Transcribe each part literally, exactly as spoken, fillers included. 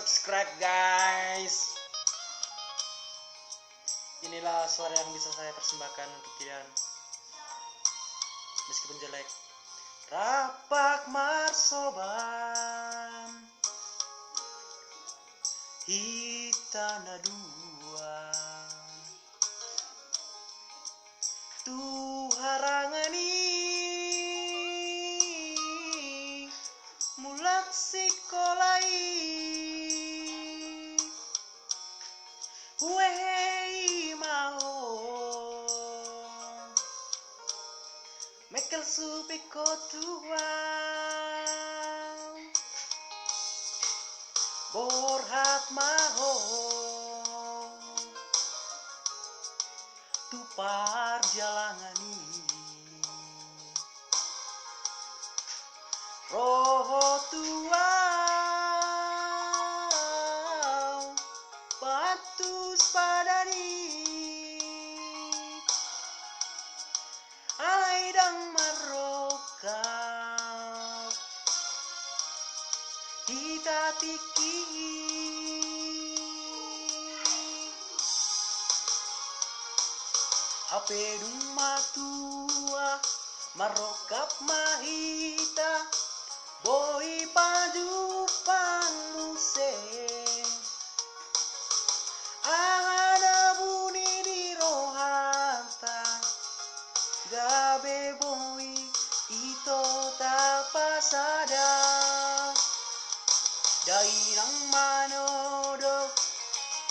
Subscribe, guys. Inilah suara yang bisa saya persembahkan untuk kalian. Meskipun jelek. Rap marsoban hita na dua tu harangan i mulak sikola i. Uehe i ma ho, mengkel supingku tu au. Borhat ma ho tu parjalangan i. Ro ho tu au, patus padan i. Alai ndang marrongkap hita tingki i. Hape dung matua, marrongkap ma hita, boi pajumpang muse. Aha na buni di rohanta, gabe boi ito tapasada. Dainang manodo,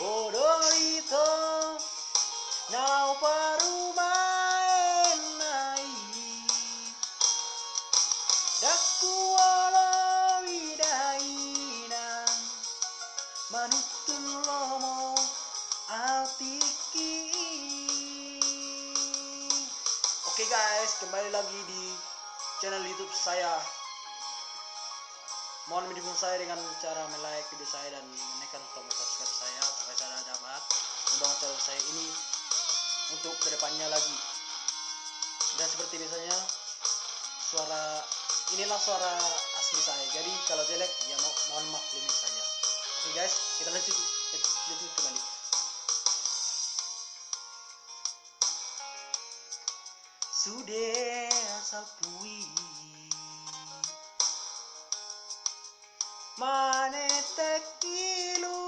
ho do ito, na laho parumaenna i. Ndang huoloi dainang, manuntun lomo au tingki i. Oke guys, kembali lagi di channel YouTube saya. Mohon mendukung saya dengan cara me-like video saya dan menekan tombol subscribe saya supaya saya dapat membangun channel saya ini untuk kedepannya lagi. Dan seperti biasanya, suara, inilah suara asli saya. Jadi kalau jelek, ya mo-, mohon maklumi saja. Oke guys, kita lanjut, lanjut kembali. Sude asal pui manetek ilu,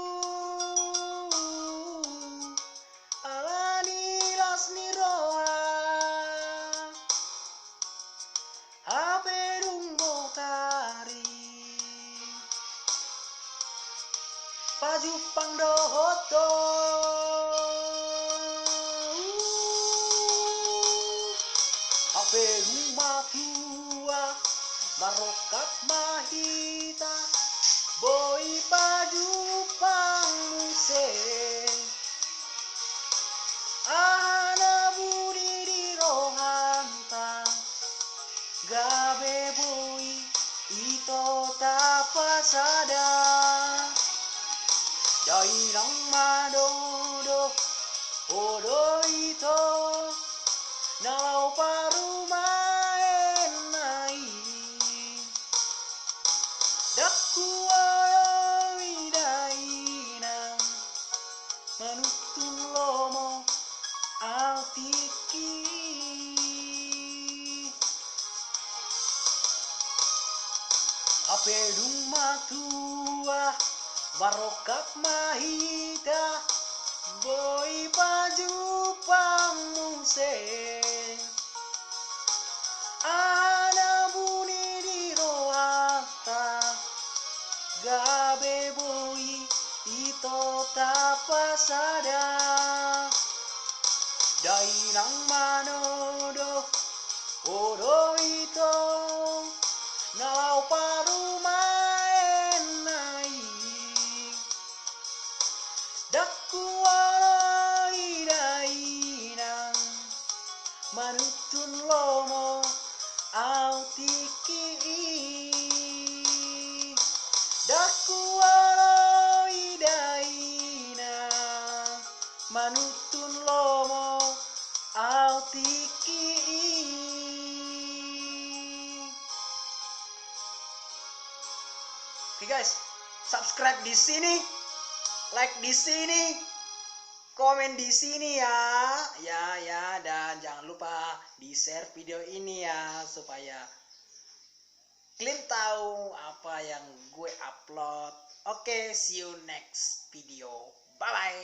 alani las ni roha, hape dung botari pajumpang dohot ho. Hape dung matua, marrongkap ma hita, boi pajumpang muse. Aha na buni di rohanta, gabe boi ito tapasada. Dainang manodo, ho do ito, na laho parumaenna i. Ndang huoloi dainang, manuntun lomo au tingki i. Hape dung matua, marrongkap ma hita, boi pajumpang muse. Aha na buni di rohanta, gabe boi ito tapasada. Dainang manodo, ho do ito, na laho parumaenna i. Ndang huoloi dainang, manuntun lomo au tingki i. Ndang huoloi dainang, manuntun lomo au tingki i. Oke guys, Subscribe di sini, like di sini, komen di sini ya. Ya, ya, dan jangan lupa di-share video ini ya, supaya kalian tahu apa yang gue upload. Oke, see you next video. Bye-bye.